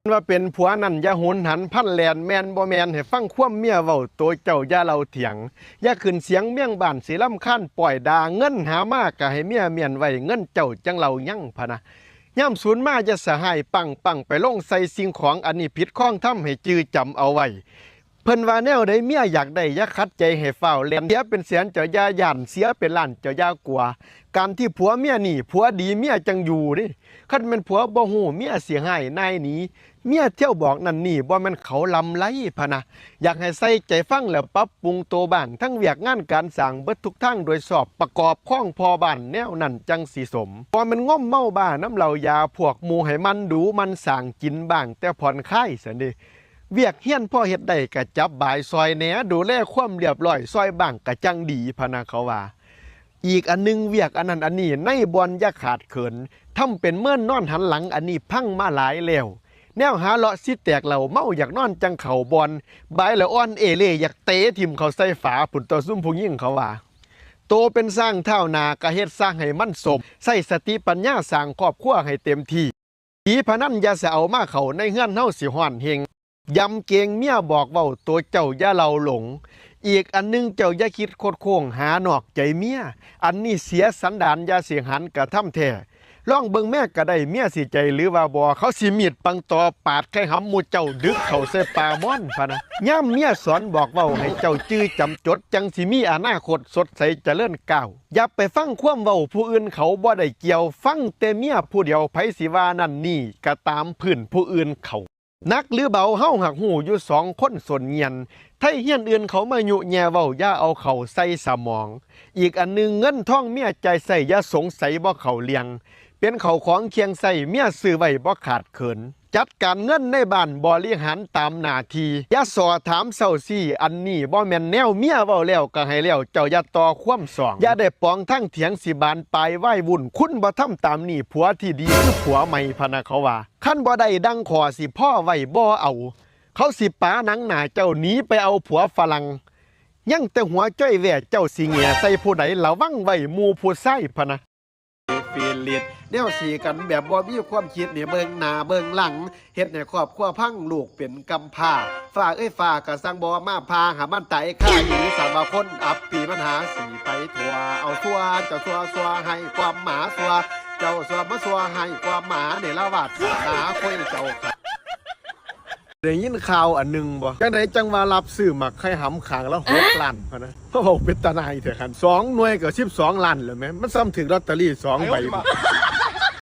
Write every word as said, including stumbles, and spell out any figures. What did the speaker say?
ว่าเป็นผัวนั่นอย่าหุนหันพลันแล่น แม่นบ่แม่นให้ฟังความเมียเว้า ตัวเจ้าอย่าเล่าเถียง อย่าขึ้นเสียงเมียงบ้านสิรำคาญ ป้อยด่า เงินหามาก็ให้เมียเมียนไว้ เงินเจ้าจั่งเล่ายังพะนะ ยามสูนมาอย่าสะฮ้ายปังปัง ไปลงใส่สิ่งของ อันนี้ผิดคองธรรม ให้จื่อจำเอาไว้ เพิ่นว่าแนวใดเมียอยากได้อย่าขัดใจ ให้ฟ้าวแล่น เสียเป็นแสนเจ้าอย่าย้าน เสียเป็นล้านเจ้าอย่ากลัว การที่ผัวเมียนี่ ผัวดีเมียจั่งอยู่เด้ คันแม่นผัวบ่ฮู้ เมียสิฮ้ายนายหนี เมียเที่ยวบอกนั่นนี่ บ่แม่นเขาลำไรพะนะ อยากให้ใส่ใจฟังแล้วปรับปรุงตัวบ้าง ทั้งเวียกงานการสร้างเบิดทุกทางโดยชอบ ประกอบคองพ่อบ้านแนวนั้นจั่งสิสม บ่แม่นงมเมาบ้านำเหล้ายาพวกหมู่ ให้มันดูมันสร้างกินบ้าง แต่ผ่อนคลายซั่นเด้ เวียกเฮียนพอเฮ็ดได้ก็จับบายซอยแหน่ ดูแลความเรียบร้อยซอยบ้างก็จั่งดีพะนะเขาว่า อีกอันหนึ่งเวียกอันนั้นอันนี้ในบ่อนอย่าขาดเขิน ทำเป็นเมินนอนหันหลัง อันนี้พังมาหลายแล้ว แนวหาเลาะสิแตกเหล้าเมาอยากนอนจั่งเข้าบ่อน บายละอ่อนเอเล่อยากเตะถิ่มเข้าใส่ฝาพุ้น ต่อซุมผู้หญิงเขาว่า โตเป็นช้างเท้าหน้าก็เฮ็ดซะให้มันสม ใช้สติปัญญาสร้างครอบครัวให้เต็มที่ ผีพนันอย่าสะเอามาเข้าในเฮือนเฮาสิฮ้อนเฮง ยำเกงเมียบอกเว้า ตัวเจ้าอย่าเล่าหลง อีกอันหนึ่งเจ้าอย่าคิดคดโค้งหานอกใจเมีย อันนี้เสียสันดานอย่าสิหันกระทำแท้ ลองเบิ่งแม่ก็ได้เมียสิใจหรือว่าบ่ เขาสิมีดปังตอปาดไข่หำหมู่เจ้าดึกเข้าใส่ป่าม่อนพะนะ ย่ำเมียสอนบอกเว้าให้เจ้าจื่อจำจด จั่งสิมีอนาคตสดใสเจริญก้าว อย่าไปฟังความเว้าผู้อื่นเขาบ่ได้เกี่ยว ฟังแต่เมียผู้เดียว ไผสิว่านั่นนี่ก็ตามพื้นผู้อื่นเขา หนักหรือเบาเฮาหักฮู้อยู่สองคนส้นเงี่ยน ไทเฮียนอื่นเขามายุแย่เว้าอย่าเอาเข้าใส่สมอง อีกอันหนึ่งเงินทองเมียจ่ายใช้อย่าสงสัยบ่เข้าเรื่อง เป็นเข้าของเคียงใช้เมียซื้อไว้บ่ขาดเขิน จัดการเงินในบ้านบริหารตามหน้าที่ อย่าส่อถามเซ้าซี้ อันนี้บ่แม่นแนวเมียเว้าแล้วก็ให้แล้ว เจ้าอย่าต่อความสอง อย่าได้ปองทั้งเถียงสิบานปลายวายวุ่น คุณบ่ทำตามนี่ผัวที่ดีคือผัวใหม่พะนะเขาว่า คันบ่ได้ดังขอสิพ่อไว้บ่เอา เขาสิป๋าหนังหน้าเจ้าหนีไปเอาผัวฝรั่ง ยังแต่หัวจ้อยแว่เจ้าสิแหง่ใส่ผู้ใด ระวังไว้หมู่ผู้ชายพะนะ ฟีลิดแนวสีกันแบบบ่มีความคิดนี่เบิ่งหน้าเบิ่งหลัง เฮ็ดให้ครอบครัวพังลูกเป็นกำพร้า ฟ้าเอ้ยฟ้ากะสั่งบ่มาพาหามันตายค่าหนีสามว่าคนอับปีมันหาสีไปทั่ว เอาทั่วเจ้าทั่วทั่วให้ความหมาทั่ว เจ้าทั่วมาทั่วให้ความหมาในละวาดสาขาคุยเจ้าค่ะ ได้ยินข่าวอันหนึ่งบ่ จังไดจังว่ารับซื้อหมากไข่หำข้างละหกล้านพะนะ เขาบอกเป็นตาหน่ายแท้คัน สองหน่วยก็สิบสองล้านแล้วแหม มันซ้ำถืกลอตเตอรี่สองใบ